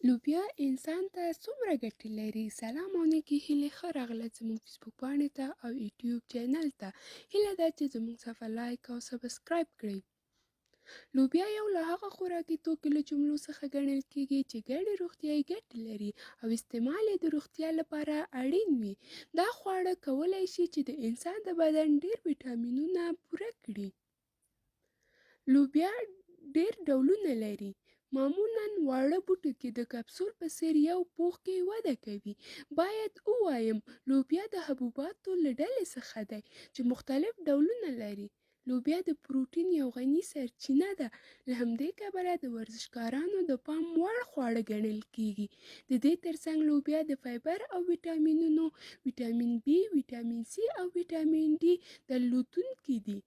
لوبیا انسان ته څومره ګټې لري؟ سلام او نیکې هیلې، ښه راغلاست زموږ فیسبوک پاڼې ته او یوټیوب چینل ته. هیله ده چې زموږ صفحه لایک او سبسکرایب کړئ. لوبیا یو له هغه خوراکي توکو له جملو څخه ګڼل کیږي چې ګڼې روغتیايي ګټې لري او استعمال یې د روغتیا لپاره اړین وي. دا خواړه کولای شي چې د انسان د بدن ډیر ویټامینونه پوره کړي. لوبیا ډېر ډولونه لري. معمولاً واړه بوټو کې د کپسول په څېر یو پوښ کې وده کوي. باید ووایم لوبیا د حبوباتو له ډلې څخه دی چې مختلف ډولونه لري. لوبیا د پروټین یو غني سرچینه ده، له همدې کبله د ورزشکارانو د پام وړ خواړه ګڼل کېږي. د دې ترڅنګ لوبیا د فایبر او ویټامینونو، ویټامین بي، ویټامین سي او ویټامین ډي درلودونکي دي.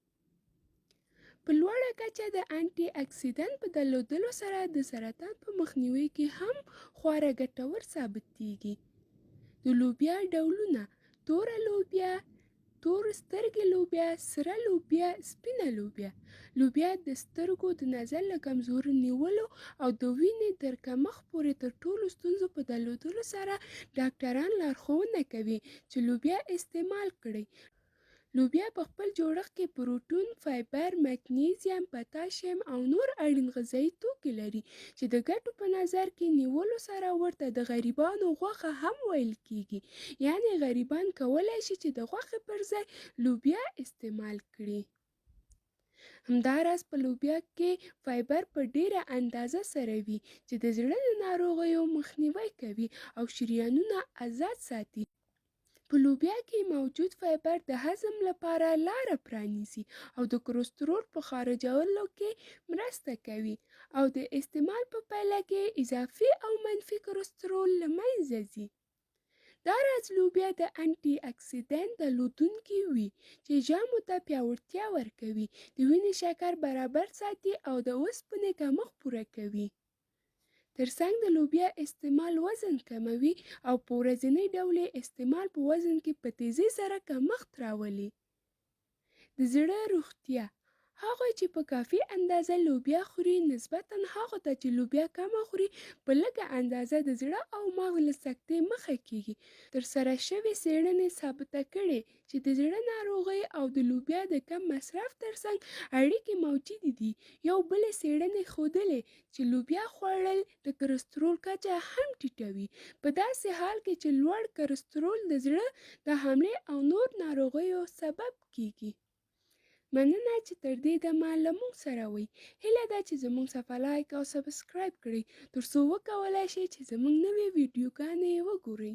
په لوړه کچه د انټي اکسیدنت په درلودلو سره د سرطان په مخنیوي کې هم خورا ګټور ثابتیږي. د لوبیا ډولونه: توره لوبیا، تور سترګې لوبیا، سره لوبیا، سپینه لوبیا. لوبیا د سترګو د نظر له کمزوري نیولو او د وینې تر کمښت پورې تر ټولو ستونزو په درلودلو سره ډاکټران لارښوونه کوي چې لوبیا استعمال کړئ. لوبیا په خپل جوړښت کې پروټین، فایبر، مګنیزیم، پتاشیم او نور اړین غذایي توکي لري چې د ګټو په نظر کې نیولو سره ورته د غریبانو غوښه هم ویل کیږي، یعنې غریبان کولای شي چې د غوښې پر ځای لوبیا استعمال کړي. همداراز په لوبیا کې فایبر په ډیره اندازه سره وي چې د زړه د ناروغیو مخنیوی کوي او شریانونه ازاد ساتي. په لوبیا کې موجود فایبر د هضم لپاره لاره پرانیزي او د کلسترول په خارجولو کې مرسته کوي او د استعمال په پایله کې اضافي او منفي کلسترول له منځه ځي. دا راز لوبیا د انټي اکسیدنت درلودونکي وي چې ژامو ته پیاوړتیا ورکوي، د وینې شکر برابر ساتي او د اوسپنې کمښت پوره کوي. ترڅنګ د لوبیا استعمال وزن کموي او په ورځني ډول یې استعمال په وزن کې په تیزۍ سره کمښت راولي. د زړه روغتیا، هغوی چې په کافي اندازه لوبیا خوري نسبتاً هغو ته چې لوبیا کمه خوري په لږه اندازه د زړه او مغز له سکتې مخه کیږي. ترسره شوې څېړنې ثابته کړې چې د زړه ناروغۍ او د لوبیا د کم مصرف ترڅنګ اړیکې موجودې دي. یو بلې څېړنې ښودلې چې لوبیا خوړل د کرسترول کچه هم ټیټوي، په داسې حال کې چې لوړ کرسترول د زړه د حملې او نور ناروغیو سبب کیږي. مننه چې تر دې دمه له موږ سره وئ. هیله ده چې زموږ صفحه لایک او سبسکرایب کړئ تر څو وکولای شئ چې زموږ نوې ویډیوګانې وګورئ.